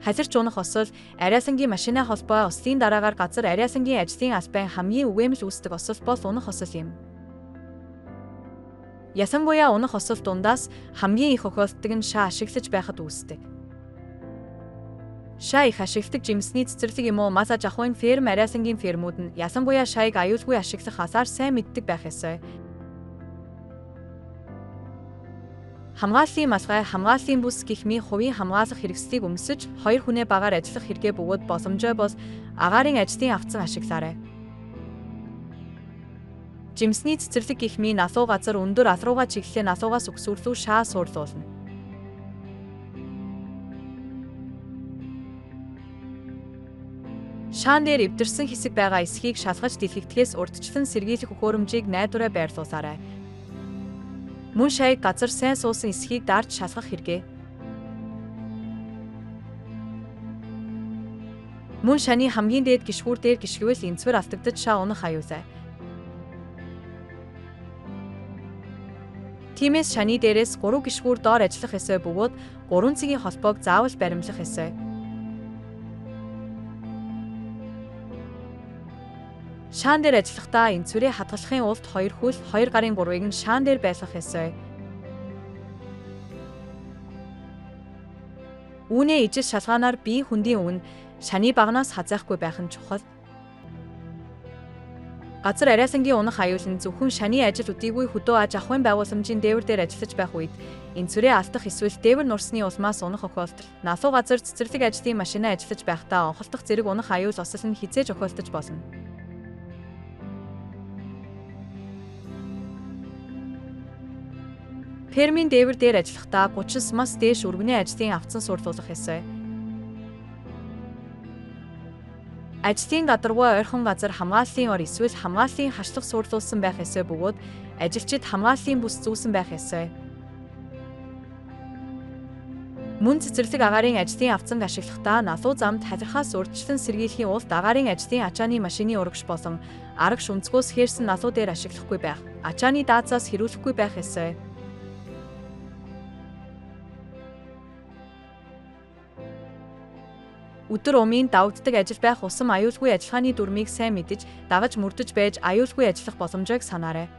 Халирч унах осол, ариасангийн машина холбоо ослын дараагаар газар ариасангийн ажлын албайн хамгийн үгээмэл үүсдэг осол бол унах осол юм. Ялангуяа унах осол дундаас хамгийн их хохиолддог нь шаа ашиглаж байхад үүсдэг. Шаа их ашигладаг жимсний цэцэрлэг юм уу мал аж ахуйн ферм ариасангийн фермүүд нь ялангуяа шаыг аюулгүй ашиглах азар сайн мэддэг байх ёстой. Хамгааллын малгай, хамгааллын бүс гэх мэт хувийн хамгаалах хэрэгслийг өмсөж, хоёр хүнээ багаар ажиллах хэрэгээ бөгөөд боломжтой бол агаарын ажлын авцан ашиглаарай. Жимсний цэцэрлэг гэх мэт налуу газар өндөр ал руугаа чиглэлээ налуугаас өгсөрлөө шаа суурлуулна. Шаан дээр эвдэрсэн хэсэг байгаа эсхийг шалгаж дэлгэгдэхээс урдчлан сэргийлэх хөхөрөмжийг найдвараа байрлуулаарай. Мөн шаяг газар сайн суусан эсхийг дарж шалгах хэрэгээ. Мөн шаны хамгийн дээд гишгүүр дээр гишгэвэл энцвэр алдагдаж шаа унах аюулай. Тиймээс шаны дээрээс 3 гишгүүр доор ажиллах ёсой бөгөөд 3 цэгийн холбоог заавал баримлах ёсой. Шаан дээр ажиллахдаа энцвэрээ хадгалахын улд 2 хөл 2 гарын 3-ыг нь шаан дээр байлгах ёсой. Үүнээ ижил шалгаанаар бие хөндийн өмнө шаны багнаас хазайхгүй байх нь чухал. Газар ариасангийн унах аюул нь зөвхөн шаны ажил өдийгүй хөдөө аж ахуйн байгууламжийн дээвэр дээр ажиллаж байх үед энцвэрээ алдах эсвэл дээвэр нурсны улмаас унах тохиолдол, налуу газар цэцэрлэг ажлын машина ажиллаж байхдаа онхолдох зэрэг унах аюул осол нь хэзээ ч тохиолдож болно. Фермийн дээвэр дээр ажиллахдаа 30 см-аас дээш өргөний ажлын авцан суурлуулах ёстой. Ажлын гадаргуу ойрхон газар хамгааллын ор эсвэл хамгааллын хашлах суурлуулсан байх ёстой бөгөөд ажилчид хамгааллын бүс зүүсэн байх ёстой. Мөн цэцэрлэг агаарын ажлын авцанг ашиглахдаа налуу замд халирхаас урьдчилан сэргийлэхийн улд агаарын ажлын ачааны машины урагш болон арагш өнцгөөс хээрсэн налуу дээр ашиглахгүй байх, ачааны даацаас хэрүүлэхгүй байх ёстой. Өдөр умын давагддаг ажил байх усам аюулгүй ажиллагааны дүрмийг сайн мэдэж, дагаж мөрдөж байж аюулгүй ажиллах боломжийг санаарай.